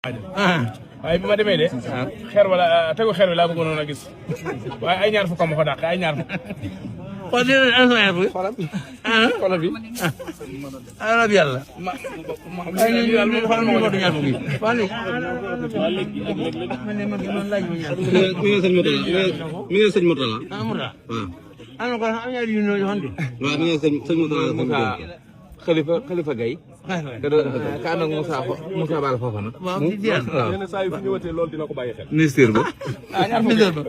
waaye bi ma demee de xeer wala tegu xeer wi laa bëggoon a gis waaye ay ñaar fukk ma ko dàq ay ñaar fukk. kon dinañ am ñaar fukk. xoolal bi. ala bi yàlla. ay ñun yàlla moom xoolal moom ñaar fukk yi. waaw léegi. man de man laaj ma ñaar fukk. mi ngi sëñ Moutala. ah Moutala. waaw. am na ko am ñaar yu ñu joxante. waaw mi ngi sëñ Moutala. Khalifa Gaye ka ànd ak Moussa Bala Fofana. waaw ci diir. waaw yenn saa yu fi ñëwatee loolu dina ko bàyyi xel. ministère ba. ñaar fukk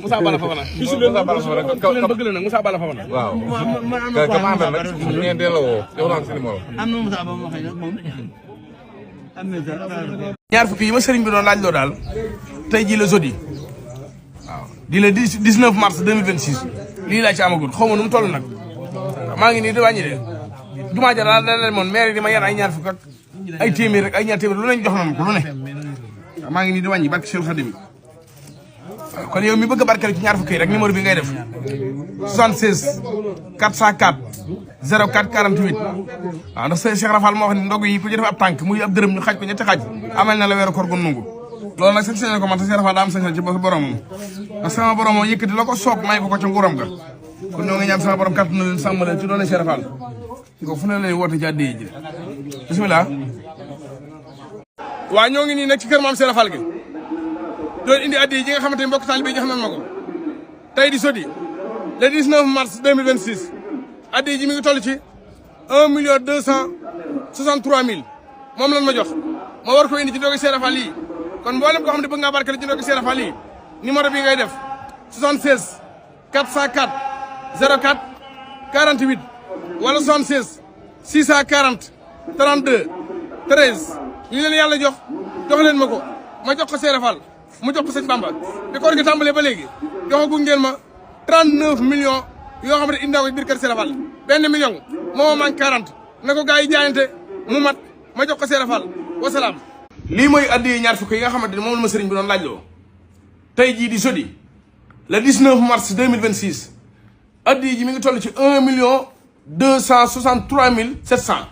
Moussa Bala Fofana. Moussa Bala Fofana ka bëgg la nag Moussa Bala Fofana. waaw man am na ka ma àndal nag ngeen delloo woo jox naa ko seen numéro. am na Moussa Ba ma xëy nag moom. am na dara. ñaar fukk yi ma sëriñ bi doon laaj loo daal tey jii la jeudi waaw di le 19 mars 2026 lii laa ci amagul xaw ma nu mu toll nag maa ngi nii di wàññi de jumaa ja daal da leen moon maire di ma yan ay ñaar fukk ak ay téeméer rek ay ñaar téeméer lu ne jox nañu ko lu ne waaw maa ngi nii di wàññi barke Cheikh Khadim waaw kon yow mi bëgg a barkeel ci ñaar fukk yi rek numéro bi ngay def 76 404 04 48 waaw ndax Cheikh Rafal moo wax ne ndog yi ku ci def ab tànk muy ab dërëm ñu xaaj ko ñetti xaaj amal na la weeru koor gu nungu loolu nag sañ ko man te Cheikh Rafal daa am sañ ci boromam ndax sama borom moo yëkkati la ko soob may ko ca nguuram ga kon ñoo ngi ñaan sama borom kàttan na leen sàmm leen ci doone Cheikh Rafal ko fu ne lay woote ci addiya ji bismillah waa ñoo ngi nii nag ci kër maam Cheikh Rafal gi doon indi addiya ji nga xamante ni mbokk taalibe yi jox nañ ma ko tey di sodi le 19 mars 2026 addiya ji mi ngi toll ci 1 263 000 moom lañ ma jox ma war ko indi ci doogi Cheikh Rafal yi kon mboolem koo xam ne bëgg ngaa barkeel ci doogi Cheikh Rafal yi numéro bi ngay def 76 404 04 48 wala 76 640 32 13 li leen yàlla jox leen ma ko ma jox ko Cheikh Rafal mu jox ko sëñ Bamba bi koor gi tàmbalee ba léegi joxagu ngeen ma 39 millions yoo xam ne indi naa ko biir kër Cheikh Rafal benn million moo ma manqué 40 na ko gars yi jaayante mu mat ma jox ko Cheikh Rafal wasalaam. lii mooy addiya ñaar fukk yi nga xamante ni moom la ma sëriñ bi doon laaj loo tey jii di jeudi le 19 mars 2026 addiya ji mi ngi toll ci 1 263 700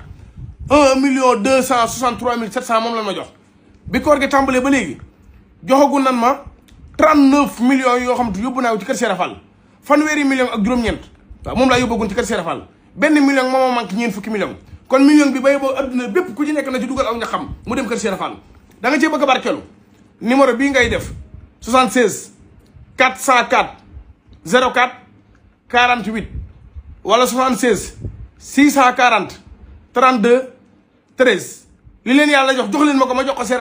1 263 700 moom la ma jox bi koor gi tàmbalee ba léegi joxagu nan ma 39 millions yoo xam te yóbbu naa ko ci kër Cheikh Rafal fanweeri millions ak juróom-ñeent waaw moom laa yóbbagun ci kër Cheikh Rafal benn million moo ma manqué ñeent fukki millions kon million bi bay boo adduna bépp ku ci nekk na ci dugal aw ña xam mu dem kër Cheikh Rafal da nga cee bëgg a barkeelu numéro bii ngay def 76 404 04 48 wala 76 640 32 13 li leen yàlla jox leen ma ko ma jox ko